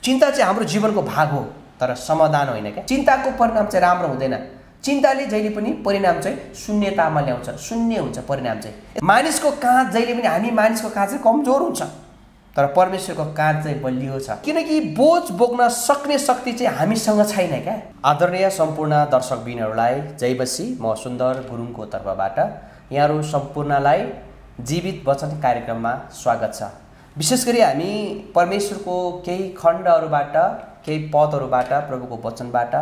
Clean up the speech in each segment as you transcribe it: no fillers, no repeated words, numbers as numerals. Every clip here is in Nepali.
चिन्ता चाहिँ हाम्रो जीवनको भाग हो तर समाधान होइन क्या। चिन्ताको परिणाम चाहिँ राम्रो हुँदैन। चिन्ताले जहिले पनि परिणाम चाहिँ शून्यतामा ल्याउँछ, शून्य हुन्छ परिणाम चाहिँ। मानिसको काँध जहिले पनि हामी मानिसको काँध चाहिँ कमजोर हुन्छ तर परमेश्वरको काँध चाहिँ बलियो छ किनकि बोझ बोक्न सक्ने शक्ति चाहिँ हामीसँग छैन क्या। आदरणीय सम्पूर्ण दर्शकबिनहरूलाई जय बसी, म सुन्दर गुरुङको तर्फबाट यहाँहरू सम्पूर्णलाई जीवित वचन कार्यक्रममा स्वागत छ। विशेष गरी हामी परमेश्वरको केही खण्डहरूबाट, केही पदहरूबाट, प्रभुको वचनबाट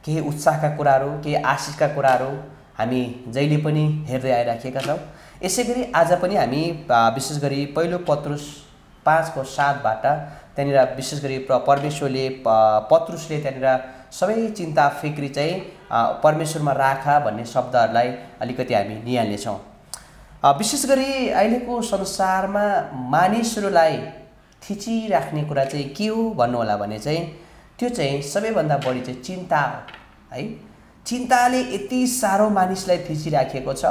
केही उत्साहका कुराहरू, केही आशिषका कुराहरू हामी जहिले पनि हेर्दै आइराखेका छौँ। यसै गरी आज पनि हामी विशेष गरी पहिलो पत्रुस 5:7बाट त्यहाँनिर विशेष गरी परमेश्वरले पत्रुसले त्यहाँनिर सबै चिन्ता फिक्री चाहिँ परमेश्वरमा राख भन्ने शब्दहरूलाई अलिकति हामी निहाल्नेछौँ। विशेष गरी अहिलेको संसारमा मानिसहरूलाई थिचिराख्ने कुरा चाहिँ के हो भन्नु होला भने चाहिँ त्यो चाहिँ सबैभन्दा बढी चाहिँ चिन्ता हो है। चिन्ताले यति साह्रो मानिसलाई थिचिराखेको छ।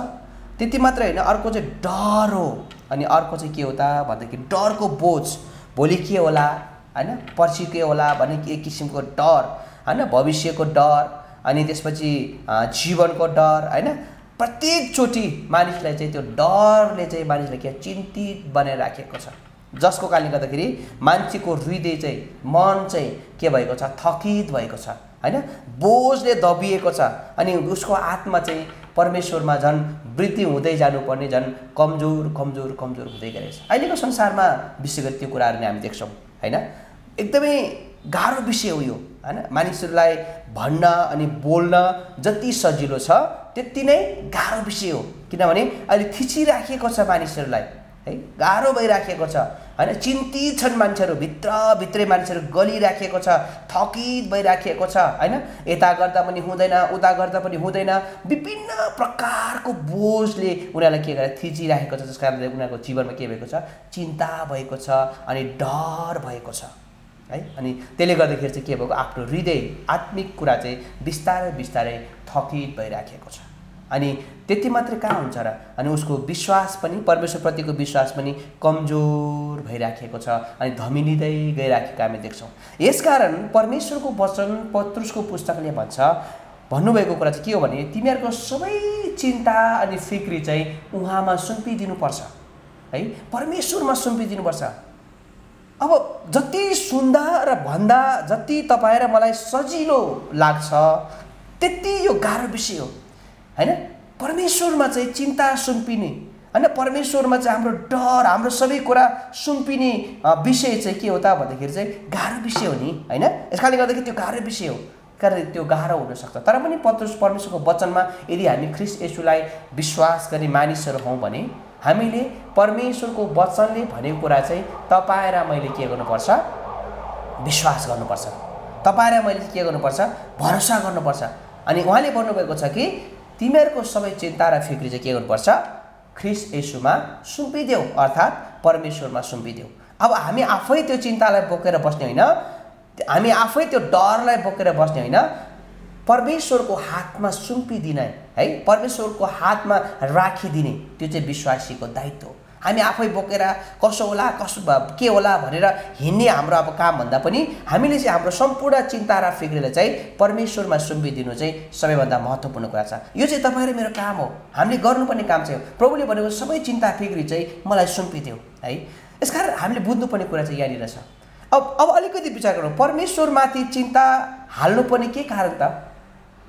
त्यति मात्र होइन, अर्को चाहिँ डर हो। अनि अर्को चाहिँ के हो त भन्दाखेरि डरको बोझ, भोलि के होला होइन, पर्सि के होला भन्ने एक किसिमको डर होइन, भविष्यको डर, अनि त्यसपछि जीवनको डर होइन। प्रत्येकचोटि मानिसलाई चाहिँ त्यो डरले चाहिँ मानिसलाई के चिन्तित बनाएर राखेको छ, जसको कारणले गर्दाखेरि मान्छेको हृदय चाहिँ, मन चाहिँ के भएको छ, थकित भएको छ होइन, बोझले दबिएको छ। अनि उसको आत्मा चाहिँ परमेश्वरमा झन् वृद्धि हुँदै जानुपर्ने झन् कमजोर कमजोर कमजोर हुँदै गएको छ। अहिलेको संसारमा विशेष गरी त्यो कुराहरू हामी देख्छौँ होइन। एकदमै गाह्रो विषय हो यो होइन। मानिसहरूलाई भन्न अनि बोल्न जति सजिलो छ त्यति नै गाह्रो विषय हो, किनभने अहिले थिचिराखेको छ मानिसहरूलाई है, गाह्रो भइराखेको छ होइन। चिन्तित छन् मान्छेहरू, भित्रभित्रै मान्छेहरू गलिराखेको छ, थकित भइराखेको छ होइन। यता गर्दा पनि हुँदैन, उता गर्दा पनि हुँदैन, विभिन्न प्रकारको बोझले उनीहरूलाई के गरेर थिचिराखेको छ, जस कारणले उनीहरूको जीवनमा के भएको छ, चिन्ता भएको छ अनि डर भएको छ है। अनि त्यसले गर्दाखेरि चाहिँ के भएको, आफ्नो हृदय आत्मिक कुरा चाहिँ बिस्तारै बिस्तारै थकित भइराखेको छ। अनि त्यति मात्रै कहाँ हुन्छ र, अनि उसको विश्वास पनि, परमेश्वरप्रतिको विश्वास पनि कमजोर भइराखेको छ अनि धमिलिँदै गइराखेको हामी देख्छौँ। यसकारण परमेश्वरको वचन पत्रुसको पुस्तकले भन्नुभएको कुरा चाहिँ के हो भने तिमीहरूको सबै चिन्ता अनि फिक्री चाहिँ उहाँमा सुम्पिदिनुपर्छ है, परमेश्वरमा सुम्पिदिनुपर्छ। अब जति सुन्दा र भन्दा जति तपाईँ र मलाई सजिलो लाग्छ त्यति यो गाह्रो विषय हो होइन। परमेश्वरमा चाहिँ चिन्ता सुम्पिने होइन, परमेश्वरमा चाहिँ हाम्रो डर, हाम्रो सबै कुरा सुम्पिने विषय चाहिँ के हो त भन्दाखेरि चाहिँ गाह्रो विषय हो नि होइन। यस कारणले गर्दाखेरि त्यो गाह्रो विषय हो, कारण त्यो गाह्रो हुनसक्छ। तर पनि पत्रुस परमेश्वरको वचनमा यदि हामी ख्रीष्ट येशूलाई विश्वास गर्ने मानिसहरू हौँ भने हामीले परमेश्वरको वचनले भनेको कुरा चाहिँ तपाईँ र मैले के गर्नुपर्छ, विश्वास गर्नुपर्छ। तपाईँ र मैले के गर्नुपर्छ, भरोसा गर्नुपर्छ। अनि उहाँले भन्नुभएको छ कि तिमीहरूको सबै चिन्ता र फिक्री चाहिँ के गर्नुपर्छ, ख्रीष्ट येशूमा सुम्पिदेऊ, अर्थात् परमेश्वरमा सुम्पिदेऊ। अब हामी आफै त्यो चिन्तालाई बोकेर बस्ने होइन, हामी आफै त्यो डरलाई बोकेर बस्ने होइन, परमेश्वरको हातमा सुम्पिदिने है, परमेश्वरको हातमा राखिदिने त्यो चाहिँ विश्वासीको दायित्व हो। हामी आफै बोकेर कसो होला कसो के होला भनेर हिँड्ने हाम्रो अब कामभन्दा पनि हामीले चाहिँ हाम्रो सम्पूर्ण चिन्ता र फिक्रीलाई चाहिँ परमेश्वरमा सुम्पिदिनु चाहिँ सबैभन्दा महत्त्वपूर्ण कुरा छ। यो चाहिँ तपाईँ र मेरो काम हो, हामीले गर्नुपर्ने काम चाहिँ हो। प्रभुले भनेको सबै चिन्ता फिक्री चाहिँ मलाई सुम्पिदेऊ है। यसकारण हामीले बुझ्नुपर्ने कुरा चाहिँ यहाँनिर छ। अब अलिकति विचार गरौँ, परमेश्वरमाथि चिन्ता हाल्नुपर्ने के कारण त,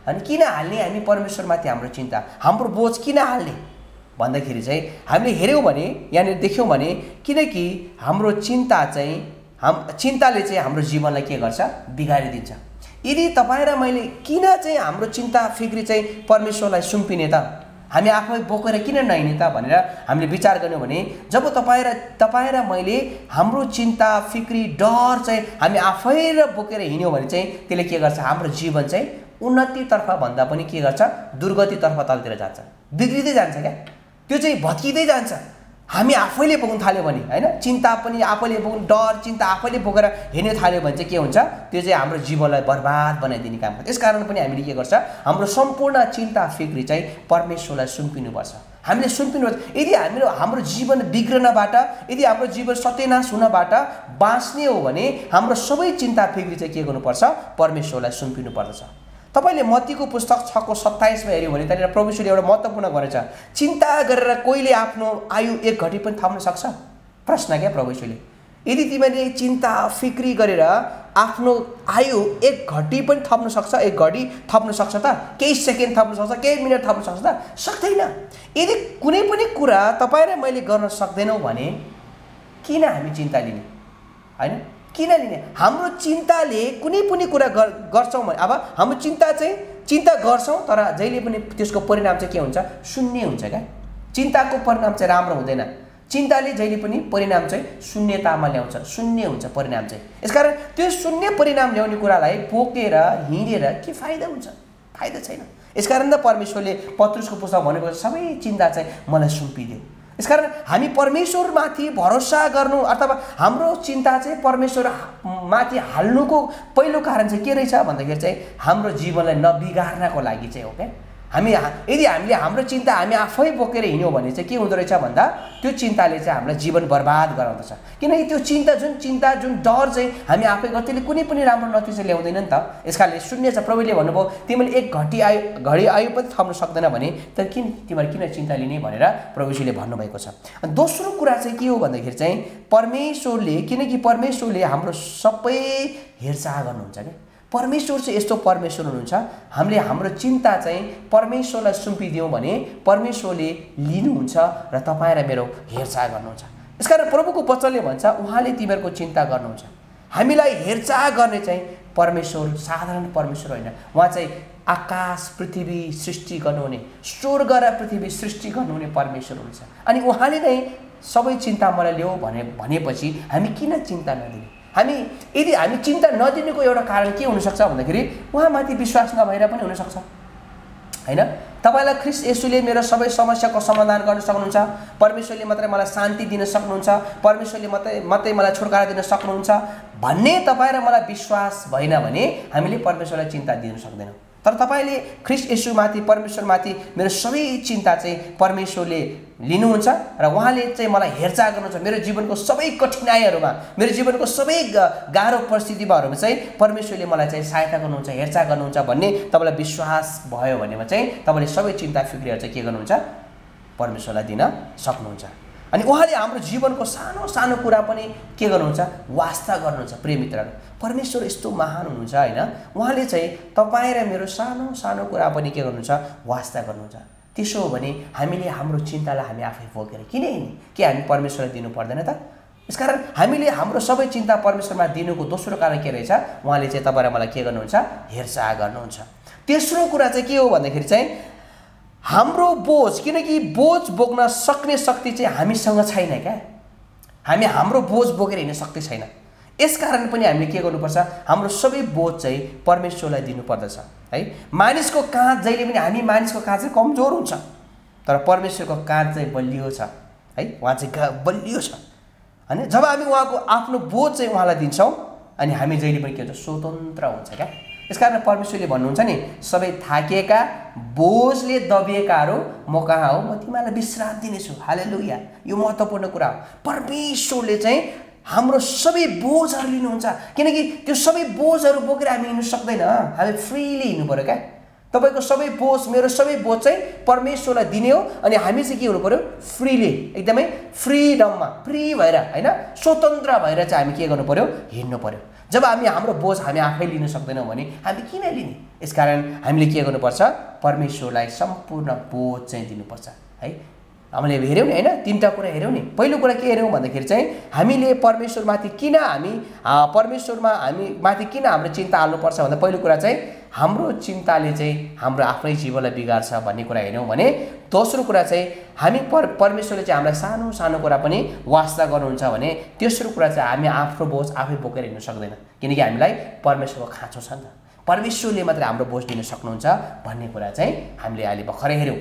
अनि किन हाल्ने हामी परमेश्वरमाथि हाम्रो चिन्ता, हाम्रो बोझ किन हाल्ने भन्दाखेरि चाहिँ हामीले हेऱ्यौँ भने, यहाँनिर देख्यौँ भने, किनकि हाम्रो चिन्ता चाहिँ चिन्ताले चाहिँ हाम्रो जीवनलाई के गर्छ, बिगारिदिन्छ। यदि तपाईँ र मैले किन चाहिँ हाम्रो चिन्ता फिक्री चाहिँ परमेश्वरलाई सुम्पिने त, हामी आफै बोकेर किन नहिँड्ने त भनेर हामीले विचार गर्यौँ भने, जब तपाईँ र मैले हाम्रो चिन्ता फिक्री डर चाहिँ हामी आफै र बोकेर हिँड्यौँ भने चाहिँ त्यसले के गर्छ, हाम्रो जीवन चाहिँ उन्नतितर्फ भन्दा पनि के गर्छ, दुर्गतितर्फ तलतिर जान्छ, बिग्रिँदै जान्छ क्या। त्यो चाहिँ भत्किँदै जान्छ। हामी आफैले बोक्न थाल्यो भने होइन, चिन्ता पनि आफैले बोक्नु, डर चिन्ता आफैले बोकेर हिँड्न थाल्यो भने चाहिँ के हुन्छ, त्यो चाहिँ हाम्रो जीवनलाई बर्बाद बनाइदिने काम गर्छ। यसकारण पनि हामीले के गर्छ, हाम्रो सम्पूर्ण चिन्ता फिक्री चाहिँ परमेश्वरलाई सुम्पिनुपर्छ। हामीले सुन्नुपर्छ। यदि हाम्रो जीवन बिग्रनबाट, यदि हाम्रो जीवन सत्यनाश हुनबाट बाँच्ने हो भने हाम्रो सबै चिन्ता फिक्री चाहिँ के गर्नुपर्छ? परमेश्वरलाई सुम्पिनु पर्दछ। तपाईले मत्तीको पुस्तक 6:27 मा हेर्यो भने त्यहाँ प्रभु यीशुले एउटा महत्त्वपूर्ण गरेछ, चिन्ता गरेर कोहीले आफ्नो आयु 1 घडी पनि थप्न सक्छ? प्रश्न क्या प्रभु यीशुले। यदि तिमीले चिन्ता फिक्री गरेर आफ्नो आयु 1 घडी पनि थप्न सक्छ? 1 घडी थप्न सक्छ त? केही सेकेन्ड थप्न सक्छ? केही मिनेट थप्न सक्छ त? सक्दैन। यदि कुनै पनि कुरा तपाईँ र मैले गर्न सक्दैनौँ भने किन हामी चिन्ता लिने? हैन, किन लिने? हाम्रो चिन्ताले कुनै पनि कुरा गर्छौँ भने, अब हाम्रो चिन्ता गर्छौँ तर जहिले पनि त्यसको परिणाम चाहिँ के हुन्छ? शून्य हुन्छ क्या। चिन्ताको परिणाम चाहिँ राम्रो हुँदैन। चिन्ताले जहिले पनि परिणाम चाहिँ शून्यतामा ल्याउँछ, शून्य हुन्छ परिणाम चाहिँ। यसकारण त्यो शून्य परिणाम ल्याउने कुरालाई बोकेर हिँडेर के फाइदा हुन्छ? फाइदा छैन। यसकारण त परमेश्वरले पत्रुसको पुस्तक भनेको सबै चिन्ता चाहिँ मलाई सुम्पिदियो। यसकारण हामी परमेश्वरमाथि भरोसा गर्नु अथवा हाम्रो चिन्ता चाहिँ परमेश्वरमाथि हाल्नुको पहिलो कारण चाहिँ के रहेछ भन्दाखेरि चाहिँ हाम्रो जीवनलाई नबिगार्नको लागि चाहिँ हो क्या। यदि हामीले हाम्रो चिन्ता हामी आफै बोकेर हिँड्यौँ भने चाहिँ के हुँदो रहेछ भन्दा त्यो चिन्ताले चाहिँ हामीलाई जीवन बर्बाद गराउँदछ। किनकि त्यो चिन्ता जुन डर चाहिँ हामी आफै त्यसले कुनै पनि राम्रो नतिजा ल्याउँदैन नि त। यसकारणले शून्य छ। प्रभुले भन्नुभयो तिमीले 1 घडी आयु पनि थप्न सक्दैन भने त तिमीले किन चिन्ता लिने भनेर प्रभुले भन्नुभएको छ। अनि दोस्रो कुरा चाहिँ के हो भन्दाखेरि चाहिँ परमेश्वरले, किनकि परमेश्वरले हाम्रो सबै हेरचाह गर्नुहुन्छ क्या। परमेश्वर चाहिँ यस्तो परमेश्वर हुनुहुन्छ, हामीले हाम्रो चिन्ता चाहिँ परमेश्वरलाई सुम्पिदियौँ भने परमेश्वरले लिनुहुन्छ र तपाईँ र मेरो हेरचाह गर्नुहुन्छ। यसकारण प्रभुको वचनले भन्छ उहाँले तिमीहरूको चिन्ता गर्नुहुन्छ। हामीलाई हेरचाह गर्ने चाहिँ परमेश्वर साधारण परमेश्वर होइन, उहाँ चाहिँ आकाश पृथ्वी सृष्टि गर्नुहुने, स्वर्ग र पृथ्वी सृष्टि गर्नुहुने परमेश्वर हुनुहुन्छ। अनि उहाँले नै सबै चिन्ता मलाई ल्याऊ भनेपछि हामी किन चिन्ता नदिने? यदि हामी चिन्ता नदिनुको एउटा कारण के हुनसक्छ भन्दाखेरि उहाँमाथि विश्वास नभएर पनि हुनसक्छ हैन। तपाईलाई ख्रीष्ट येशूले मेरो सबै समस्याको समाधान गर्न सक्नुहुन्छ, परमेश्वरले मात्रै मलाई शान्ति दिन सक्नुहुन्छ, परमेश्वरले मात्रै मलाई छुटकारा दिन सक्नुहुन्छ भन्ने तपाईँ र मलाई विश्वास भएन भने हामीले परमेश्वरलाई चिन्ता दिन सक्दैनौँ। तर तपाईले ख्रीष्ट येशूमाथि, परमेश्वरमाथि मेरो सबै चिन्ता चाहिँ परमेश्वरले लिनुहुन्छ र उहाँले चाहिँ मलाई हेरचाह गर्नुहुन्छ। मेरो जीवनको सबै कठिनाइहरूमा, मेरो जीवनको सबै गाह्रो परिस्थितिमाहरूमा चाहिँ परमेश्वरले मलाई चाहिँ सहायता गर्नुहुन्छ, हेरचाह गर्नुहुन्छ भन्ने तपाईँलाई विश्वास भयो भनेमा चाहिँ तपाईँले सबै चिन्ता फिक्रीहरू चाहिँ के गर्नुहुन्छ? परमेश्वरलाई दिन सक्नुहुन्छ। अनि उहाँले हाम्रो जीवनको सानो सानो कुरा पनि के गर्नुहुन्छ? वास्ता गर्नुहुन्छ। प्रिय मित्रहरू, परमेश्वर यस्तो महान हुनुहुन्छ हैन। उहाँले चाहिँ तपाईँ र मेरो सानो सानो कुरा पनि के गर्नुहुन्छ? वास्ता गर्नुहुन्छ। त्यसो हो भने हामीले हाम्रो चिन्तालाई हामी आफै बोकेर किन हिँड्ने? के हामी परमेश्वरलाई दिनु पर्दैन त? यसकारण हामीले हाम्रो सबै चिन्ता परमेश्वरमा दिनुको दोस्रो कारण के रहेछ? उहाँले चाहिँ तपाईँ र मलाई के गर्नुहुन्छ? हेरचाह गर्नुहुन्छ। तेस्रो कुरा चाहिँ के हो भन्दाखेरि चाहिँ हाम्रो बोझ, किनकि बोझ बोक्न सक्ने शक्ति चाहिँ हामीसँग छैन क्या। हामी हाम्रो बोझ बोकेर हिँड्न सक्ने छैन। यसकारण पनि हामीले के गर्नुपर्छ? हाम्रो सबै बोझ चाहिँ परमेश्वरलाई दिनुपर्दछ है। मानिसको काँध जहिले पनि, हामी मानिसको काँध चाहिँ कमजोर हुन्छ तर परमेश्वरको काँध चाहिँ बलियो छ है। उहाँ चाहिँ बलियो छ हैन। जब हामी उहाँको आफ्नो बोझ चाहिँ उहाँलाई दिन्छौँ अनि हामी जहिले पनि के हुन्छ? स्वतन्त्र हुन्छ क्या। यसकारण परमेश्वरले भन्नुहुन्छ नि, सबै थाकिएका बोझले दबिएकाहरू म कहाँ हो, म तिमीलाई विश्राम दिनेछु। हालेलुया। यो महत्त्वपूर्ण कुरा हो। परमेश्वरले चाहिँ हाम्रो सबै बोझहरू लिनुहुन्छ, किनकि त्यो सबै बोझहरू बोकेर हामी हिँड्नु सक्दैन। हामी फ्रीली हिँड्नु पर्यो क्या। तपाईँको सबै बोझ, मेरो सबै बोझ चाहिँ परमेश्वरलाई दिने हो अनि हामी चाहिँ के हुनु पर्यो? फ्रीली, एकदमै फ्रीडममा, फ्री भएर हैन, स्वतन्त्र भएर चाहिँ हामी के गर्नु पर्यो? हिँड्नु पर्यो। जब हामी हाम्रो बोझ हामी आफै लिन सक्दैनौँ भने हामी किन लिने? यसकारण हामीले के गर्नुपर्छ? परमेश्वरलाई सम्पूर्ण बोझ चाहिँ दिनुपर्छ है। हामीले हेऱ्यौँ नि हैन, 3टा कुरा हेऱ्यौँ नि। पहिलो कुरा के हेऱ्यौँ भन्दाखेरि चाहिँ हामीले परमेश्वरमाथि किन हाम्रो चिन्ता हाल्नुपर्छ भन्दा पहिलो कुरा चाहिँ हाम्रो चिन्ताले चाहिँ हाम्रो आफ्नै जीवनलाई बिगार्छ भन्ने कुरा हेऱ्यौँ भने, दोस्रो कुरा चाहिँ हामी परमेश्वरले चाहिँ हामीलाई सानो सानो कुरा पनि वास्ता गर्नुहुन्छ भने, तेस्रो कुरा चाहिँ हामी आफ्नो बोझ आफै बोकेर हिँड्न सक्दैन, किनकि हामीलाई परमेश्वरको खाँचो छ नि त। परमेश्वरले मात्रै हाम्रो बोझ लिन सक्नुहुन्छ भन्ने कुरा चाहिँ हामीले अहिले भर्खरै हेऱ्यौँ।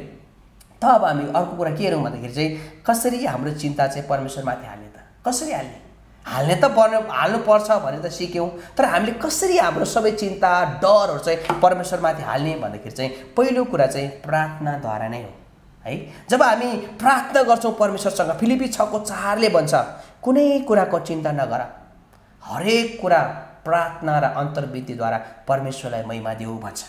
त अब हामी अर्को कुरा के हेरौँ भन्दाखेरि चाहिँ कसरी हाम्रो चिन्ता चाहिँ परमेश्वरमाथि हाल्ने त? कसरी हाल्ने त हाल्नुपर्छ भनेर त सिक्यौँ, तर हामीले कसरी हाम्रो सबै चिन्ता डरहरू चाहिँ परमेश्वरमाथि हाल्ने भन्दाखेरि चाहिँ पहिलो कुरा चाहिँ प्रार्थनाद्वारा नै हो। है। जब हामी प्रार्थना गर्छौँ परमेश्वरसँग, फिलिपी 6:4 भन्छ, कुनै कुराको चिन्ता नगर, हरेक कुरा प्रार्थना र अन्तर्विधिद्वारा परमेश्वरलाई महिमा देऊ भन्छ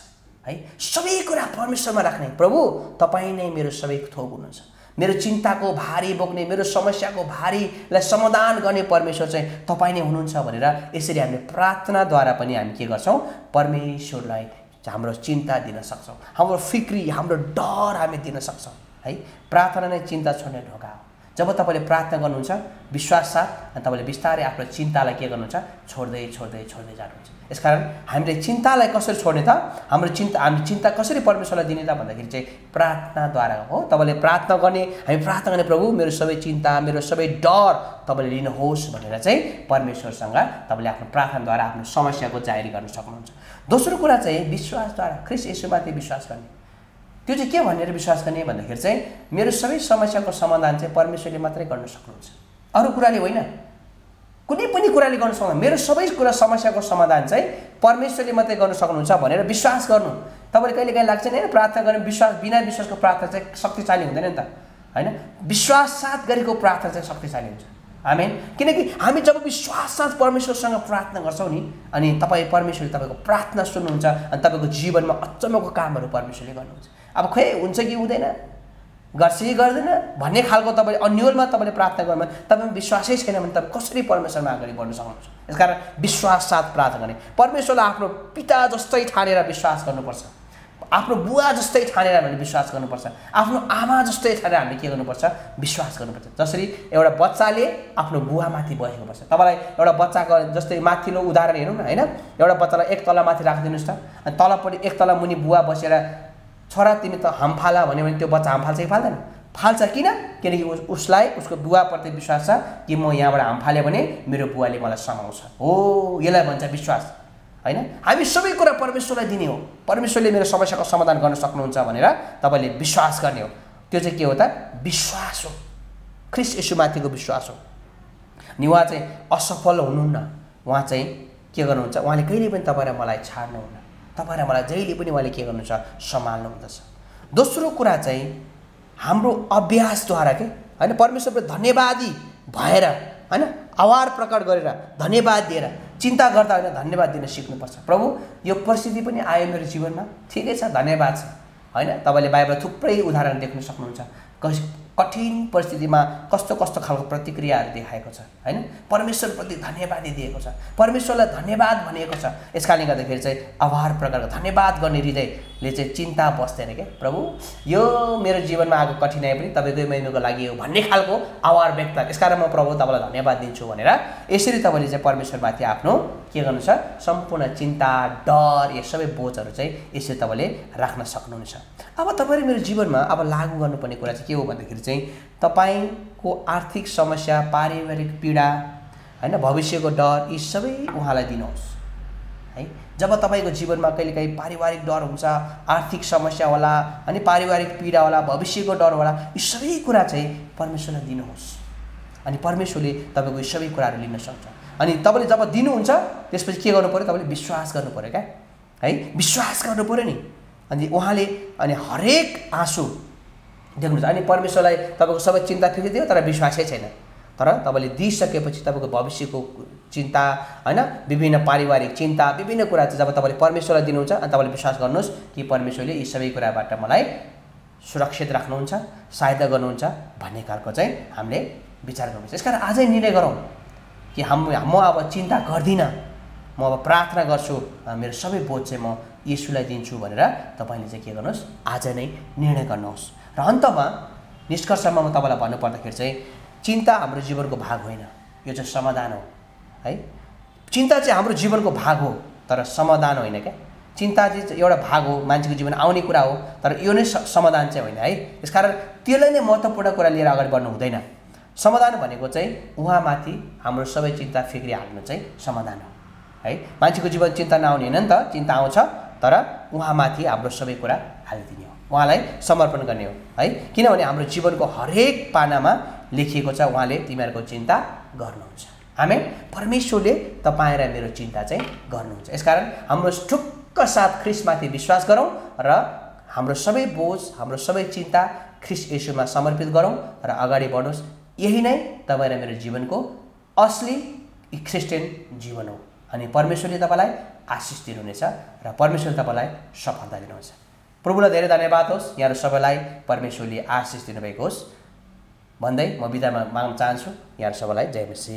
है। सबै कुरा परमेश्वरमा राख्ने, प्रभु तपाईँ नै मेरो सबै थोक हुनुहुन्छ, मेरो चिन्ताको भारी बोक्ने, मेरो समस्याको भारीलाई समाधान गर्ने परमेश्वर चाहिँ तपाईँ नै हुनुहुन्छ भनेर यसरी हामीले प्रार्थनाद्वारा पनि हामी के गर्छौँ, परमेश्वरलाई हाम्रो चिन्ता दिन सक्छौँ, हाम्रो फिक्री, हाम्रो डर हामी दिन सक्छौँ है। प्रार्थना नै चिन्ता छोड्ने ढोका हो। जब तपाईँले प्रार्थना गर्नुहुन्छ विश्वास साथ, अनि तपाईँले बिस्तारै आफ्नो चिन्तालाई के गर्नुहुन्छ, छोड्दै छोड्दै छोड्दै जानुहुन्छ। यसकारण हामीले चिन्तालाई कसरी छोड्ने त, हामी चिन्ता कसरी परमेश्वरलाई दिने त भन्दाखेरि चाहिँ प्रार्थनाद्वारा हो। तपाईँले प्रार्थना गर्ने, हामी प्रार्थना गर्ने, प्रभु मेरो सबै चिन्ता, मेरो सबै डर तपाईँले लिनुहोस् भनेर चाहिँ परमेश्वरसँग तपाईँले आफ्नो प्रार्थनाद्वारा आफ्नो समस्याको जाहेरी गर्न सक्नुहुन्छ। दोस्रो कुरा चाहिँ विश्वासद्वारा, ख्रीष्ट येशूमाथि विश्वास गर्ने। त्यो चाहिँ के भनेर विश्वास गर्ने भन्दाखेरि चाहिँ मेरो सबै समस्याको समाधान चाहिँ परमेश्वरले मात्रै गर्न सक्नुहुन्छ, अरू कुराले होइन, कुनै पनि कुराले गर्न सक्दैन। मेरो सबै कुरा समस्याको समाधान चाहिँ परमेश्वरले मात्रै गर्न सक्नुहुन्छ भनेर विश्वास गर्नु। तपाईँले कहिलेकाहीँ लाग्छ नि होइन, प्रार्थना गर्ने बिना विश्वासको प्रार्थना चाहिँ शक्तिशाली हुँदैन नि त होइन। विश्वास साथ गरेको प्रार्थना चाहिँ शक्तिशाली हुन्छ। आमेन। किनकि हामी जब विश्वास साथ परमेश्वरसँग प्रार्थना गर्छौँ नि, अनि परमेश्वरले तपाईँको प्रार्थना सुन्नुहुन्छ, अनि तपाईँको जीवनमा अचम्मको कामहरू परमेश्वरले गर्नुहुन्छ। अब खै हुन्छ कि हुँदैन, गर्छ कि गर्दैन भन्ने खालको तपाईँले अन्योलमा तपाईँले प्रार्थना गर्नु, तपाईँमा विश्वासै छैन भने तपाईँ कसरी परमेश्वरमा अगाडि बढ्न सक्नुहुन्छ। यसकारण विश्वास साथ प्रार्थना गर्ने, परमेश्वरलाई आफ्नो पिता जस्तै ठानेर विश्वास गर्नुपर्छ, आफ्नो बुवा जस्तै ठानेर हामीले विश्वास गर्नुपर्छ, आफ्नो आमा जस्तै ठानेर हामीले के गर्नुपर्छ, विश्वास गर्नुपर्छ। जसरी एउटा बच्चाले आफ्नो बुवामाथि बसेको पर्छ। तपाईँलाई एउटा बच्चाको जस्तै माथिल्लो उदाहरण हेरौँ न होइन, एउटा बच्चालाई एक तला माथि राखिदिनुहोस् त, अनि तलपट्टि एक तला मुनि बुवा बसेर छोरा तिमी त हामफाला भन्यो भने त्यो बच्चा हामफाल्छ कि फाल्दैन? फाल्छ। किन? किनकि उसलाई उसको बुवाप्रति विश्वास छ कि म यहाँबाट हामफाल्यो भने मेरो बुवाले मलाई समाउँछ। हो, यसलाई भन्छ विश्वास होइन। हामी सबै कुरा परमेश्वरलाई दिने हो, परमेश्वरले मेरो समस्याको समाधान गर्न सक्नुहुन्छ भनेर तपाईँले विश्वास गर्ने हो। त्यो चाहिँ के हो त? विश्वास हो, ख्रीष्ट येशूमाथिको विश्वास हो। अनि उहाँ चाहिँ असफल हुनुहुन्न, उहाँ चाहिँ के गर्नुहुन्छ, उहाँले कहिले पनि तपाईँ र मलाई छाड्नुहुन्न, तपाईँ र मलाई जहिले पनि उहाँले के गर्नुहुन्छ, सम्हाल्नुहुँदछ। दोस्रो कुरा चाहिँ हाम्रो अभ्यासद्वारा के होइन, परमेश्वरले धन्यवादी भएर होइन, आभार प्रकट गरेर धन्यवाद दिएर, चिन्ता गर्दा होइन धन्यवाद दिन सिक्नुपर्छ। प्रभु यो परिस्थिति पनि आयो मेरो जीवनमा, ठिकै छ, धन्यवाद छ होइन। तपाईँले बाइबलमा थुप्रै उदाहरण देख्न सक्नुहुन्छ, कठिन परिस्थितिमा कस्तो कस्तो खालको प्रतिक्रियाहरू देखाएको छ होइन। परमेश्वरप्रति धन्यवादी दिएको छ, परमेश्वरलाई धन्यवाद भनिएको छ। यस कारणले गर्दाखेरि चाहिँ आभार प्रकट, धन्यवाद गर्ने हृदयले चाहिँ चिन्ता बस्दैन क्या। प्रभु यो मेरो जीवनमा आएको कठिनाइ पनि तपाईँकै महिमाको लागि हो भन्ने खालको आभार व्यक्त। यसकारण म प्रभु तपाईँलाई धन्यवाद दिन्छु भनेर यसरी तपाईँले चाहिँ परमेश्वरमाथि आफ्नो के गर्नु छ, सम्पूर्ण चिन्ता, डर, यो सबै बोझहरू चाहिँ यसरी तपाईँले राख्न सक्नुहुन्छ। अब तपाईँले मेरो जीवनमा अब लागू गर्नुपर्ने कुरा चाहिँ के हो भन्दाखेरि चाहिँ तपाईँको आर्थिक समस्या, पारिवारिक पीडा होइन, भविष्यको डर, यी सबै उहाँलाई दिनुहोस् है। जब तपाईँको जीवनमा कहिलेकाहीँ पारिवारिक डर हुन्छ, आर्थिक समस्या होला, अनि पारिवारिक पीडा होला, भविष्यको डर होला, यी सबै कुरा चाहिँ परमेश्वरलाई दिनुहोस्, अनि परमेश्वरले तपाईँको यी सबै कुराहरू लिन सक्छ। अनि तपाईँले जब दिनुहुन्छ त्यसपछि के गर्नु पऱ्यो, तपाईँले विश्वास गर्नु पऱ्यो क्या है, विश्वास गर्नु पऱ्यो नि। अनि उहाँले अनि हरेक आँसु देख्नुहुन्छ। अनि परमेश्वरलाई तपाईँको सबै चिन्ता फिर्दियो तर विश्वासै छैन, तर तपाईँले दिइसकेपछि तपाईँको भविष्यको चिन्ता होइन, विभिन्न पारिवारिक चिन्ता, विभिन्न कुरा चाहिँ जब तपाईँले परमेश्वरलाई दिनुहुन्छ, अनि तपाईँले विश्वास गर्नुहोस् कि परमेश्वरले यी सबै कुराबाट मलाई सुरक्षित राख्नुहुन्छ, सहायता गर्नुहुन्छ भन्ने खालको चाहिँ हामीले विचार गर्नुपर्छ। यसकारण आजै निर्णय गरौँ कि म अब चिन्ता गर्दिनँ, म अब प्रार्थना गर्छु, मेरो सबै बोझ चाहिँ म येशूलाई दिन्छु भनेर तपाईँले चाहिँ के गर्नुहोस्, आज नै निर्णय गर्नुहोस्। र अन्तमा निष्कर्षमा म तपाईँलाई भन्नुपर्दाखेरि चाहिँ चिन्ता हाम्रो जीवनको भाग होइन, यो चाहिँ समाधान हो है। चिन्ता चाहिँ हाम्रो जीवनको भाग हो तर समाधान होइन क्या। चिन्ता चाहिँ एउटा भाग हो, मान्छेको जीवन आउने कुरा हो, तर यो नै समाधान चाहिँ होइन है। यसकारण त्यसलाई नै महत्त्वपूर्ण कुरा लिएर अगाडि बढ्नु हुँदैन। समाधान भनेको चाहिँ उहाँमाथि हाम्रो सबै चिन्ता फिक्री हाल्नु चाहिँ समाधान हो है। मान्छेको जीवन चिन्ता नआउने होइन नि त, चिन्ता आउँछ तर उहाँमाथि हाम्रो सबै कुरा हालिदिने हो, उहाँलाई समर्पण गर्ने हो है। किनभने हाम्रो जीवनको हरेक पानामा लेखिएको छ उहाँले तिमीहरूको चिन्ता गर्नुहुन्छ। हामी परमेश्वरले तपाईँ र मेरो चिन्ता चाहिँ गर्नुहुन्छ। यसकारण हाम्रो ढुक्क साथ ख्रीष्टमाथि विश्वास गरौँ र हाम्रो सबै बोझ, हाम्रो सबै चिन्ता ख्रीष्ट येशूमा समर्पित गरौँ र अगाडि बढोस्। यही नै तपाईँ र मेरो जीवनको असली क्रिस्चियन जीवन हो अनि परमेश्वरले तपाईँलाई आशिष दिनुहुनेछ र परमेश्वरले तपाईँलाई सफलता दिनुहुन्छ। प्रभुलाई धेरै धन्यवाद होस्। यहाँहरू सबैलाई परमेश्वरले आशिष दिनुभएको होस् भन्दै म बिदा माग्न चाहन्छु। यहाँहरू सबैलाई जय मसीह।